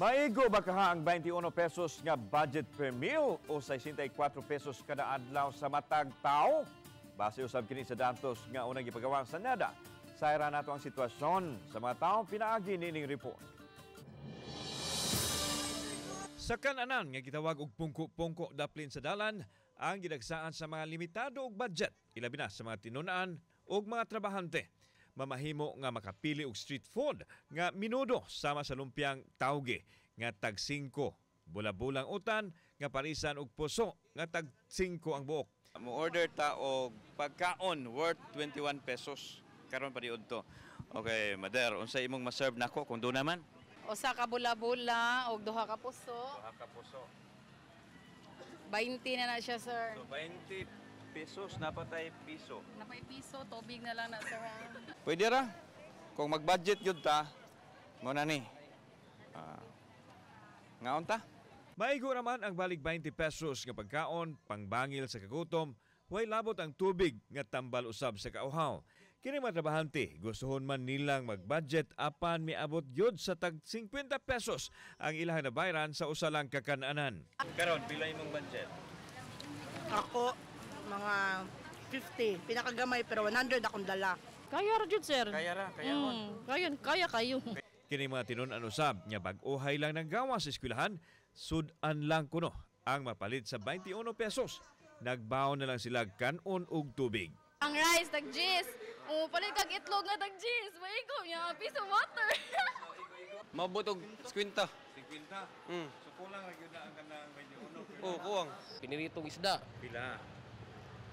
Maigo ba kaha ang 21 pesos nga budget per meal o 64 pesos kada adlaw sa matag tao? Base usab kini sa datos nga unang gipagawa sa NEDA. Sayran nato ang sitwasyon sa mga tao pinaagi nining report. Sa kananan nga gitawag og pungko-pungko daplin sa dalan, ang gidagsaan sa mga limitado og budget, ilabi na sa mga tinun-an ug mga trabahante. Mamahimo nga makapili og street food nga minudo sama sa lumpiang tauge nga tag 5, bula-bulang utan nga parisan og puso nga tag 5 ang buok. Mo order ta og pagkaon worth 21 pesos karon pa to. Okay, Mader, unsa imong ma-serve nako kung doon naman? Usa ka bula-bula og duha ka puso. Duha ka puso. 20 na na siya, sir. So 20 pesos, napatay piso. Napay piso, tubig na lang na, sir, ha? Pwede ra. Kung mag-budget yun ta, mo na ni. Ngaon ta? Maigo raman ang balik 20 pesos nga pagkaon, pangbangil sa kagutom, way labot ang tubig nga tambal usab sa kauhaw. Kini mga trabahante, gustuhon man nilang mag-budget apan miabot gyud sa tag 50 pesos ang ilang nabayran sa usa lang ka kananan. Karon, pila imong budget? Ako, mga 50. Pinakagamay pero 100 akong dala. Kaya ra jud, sir. Kaya ra, kaya. Kaya, kaya kayo. Kini mga tinun-an usab nga bag-ohay lang ng gawa sa eskwelahan, sud-an lang kuno ang mapalit sa 21 pesos. Nagbaon na lang sila kanon og tubig. Ang rice, tag 10. O, palit kag itlog nga tag 10. Maigo niya, piece of water. Mabot og 50. 50? Mm. So kulang ra gyud na ang kanang 21. Oo, kuwang. Piniritong isda. Pila?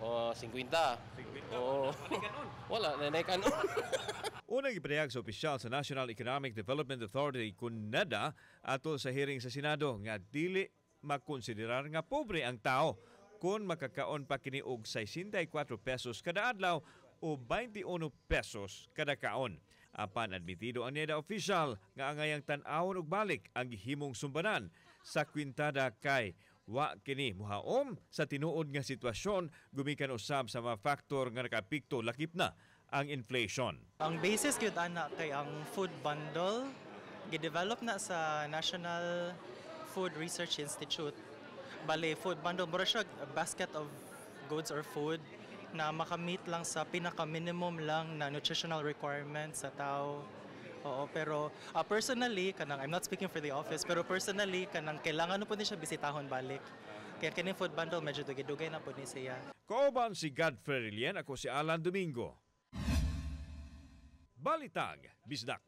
O, 50. 50. Oo. Wala, nanay kanon. Unang gipadayag sa opisyal sa National Economic Development Authority kun NEDA atol sa hearing sa Senado nga dili makonsiderar nga pobre ang tao kung makakaon pa kini og 64 pesos kada adlaw o 21 pesos kada kaon. Apan admitido ang NEDA official nga angayang tan-awon og balik ang gihimong sumbanan sa kwintada kay wa kini muhaom sa tinuod nga sitwasyon gumikan usab sa mga faktor nga nakaapekto, lakip na ang inflation. Ang basis gyud ana kay ang food bundle, gidevelop na sa National Food Research Institute. Bale, food bundle mura siya a basket of goods or food na makamit lang sa pinaka-minimum lang na nutritional requirements sa tao. Oo, pero personally, kanang, I'm not speaking for the office, pero personally, kanang kailangan na po ni siya bisitahon balik. Kaya kining food bundle medyo dugay-dugay na po ni siya. Kauban si Godfrey Rilien, ako si Alan Domingo. Balitang Bisdak.